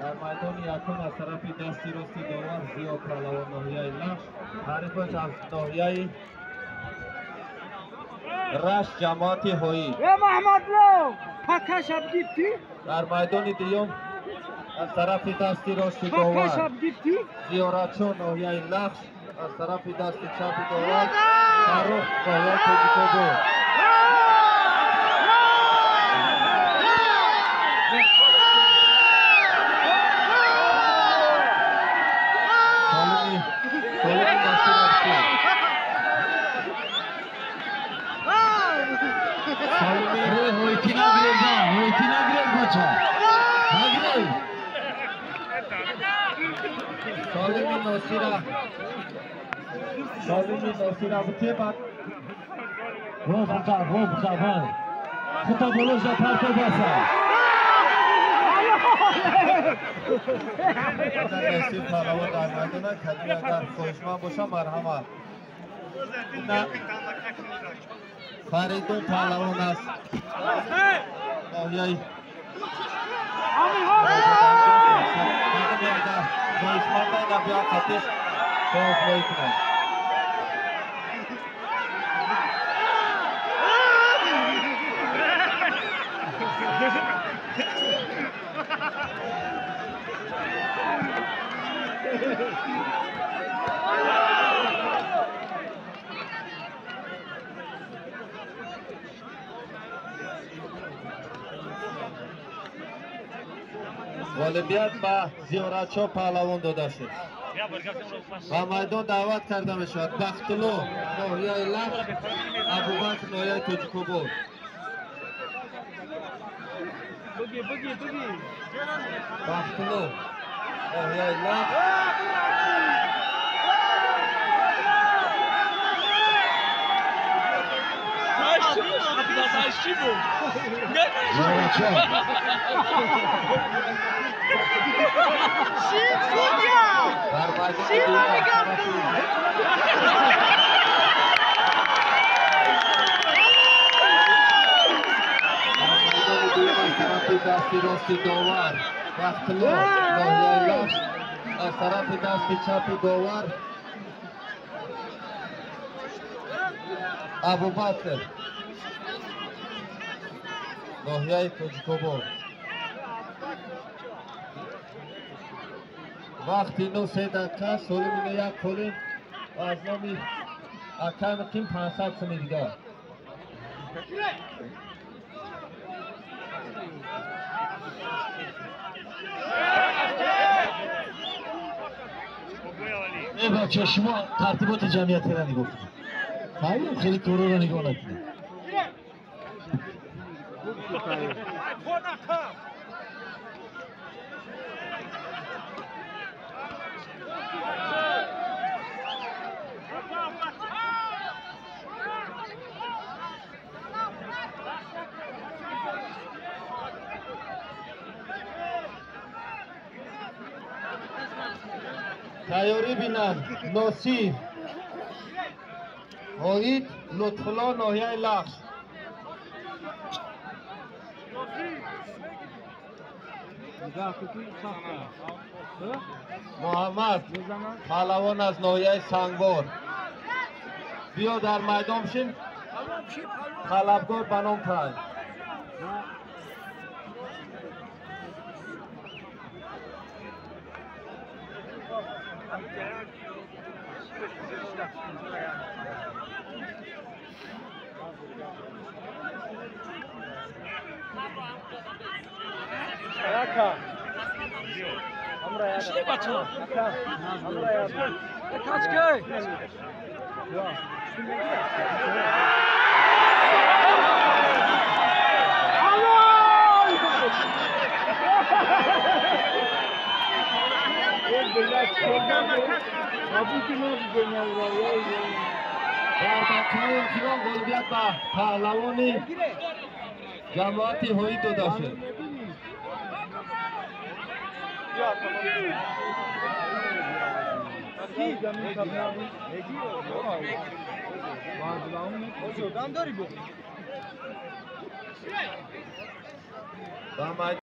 Дар майдони якум аз тарафи дасти рости довар Зиё Паҳлавон ноҳияи Лахш, ҳарифаш аз ноҳияи Рашт ҷамоати Ҳоӣ. Дар майдони дуюм аз тарафи дасти рости довар Зиёратшо ноҳияи Лахш, аз тарафи дасти чапи довар Фаррух ноҳияи Тоҷикобод. Солими Носира бутебат. Воф, хута болоша парто баса. Носир Паҳлавон дар майдона, кадим агар хоҳишманд боша, марҳамат. Фаридун Паҳлавон аст ноҳияи хоҳишманда биё қатиш тофлоӣ кунад. Ғолибият ба Зиёратшо Паҳлавон дода шуд. Ба майдон даъват карда мешавад Бахтулло ноҳияи Лахш, Абубакр ноҳияи Тоҷикобод. Бахтулло ноҳияи Лахш, дар майдони дуюм аз тарафи дасти рости довар Бахтулло ноҳияи Лахш, аз тарафи дасти чапи довар Абубакр ноҳияи Тоҷикобод. Вақти 3 дақиқа, солими як қолин ва аз номи акай Муқим 500 суми дигар. Э бача, шумо тартиботи ҷамъиятиро нигоҳ кунед. Хайр, хеле корро нигоҳ накунед. Тайёрӣ бинанд Носир Ҳоид Лутфулло ноҳияи Лахш. Муҳаммад Паҳлавон аз ноҳияи Сангвор. Биё дар майдон бишин, талабгор ба ном тай. Дар дақиқаи охирон ғолибият ба паҳлавони ҷамоати Ҳоӣ дода шуд. Ба.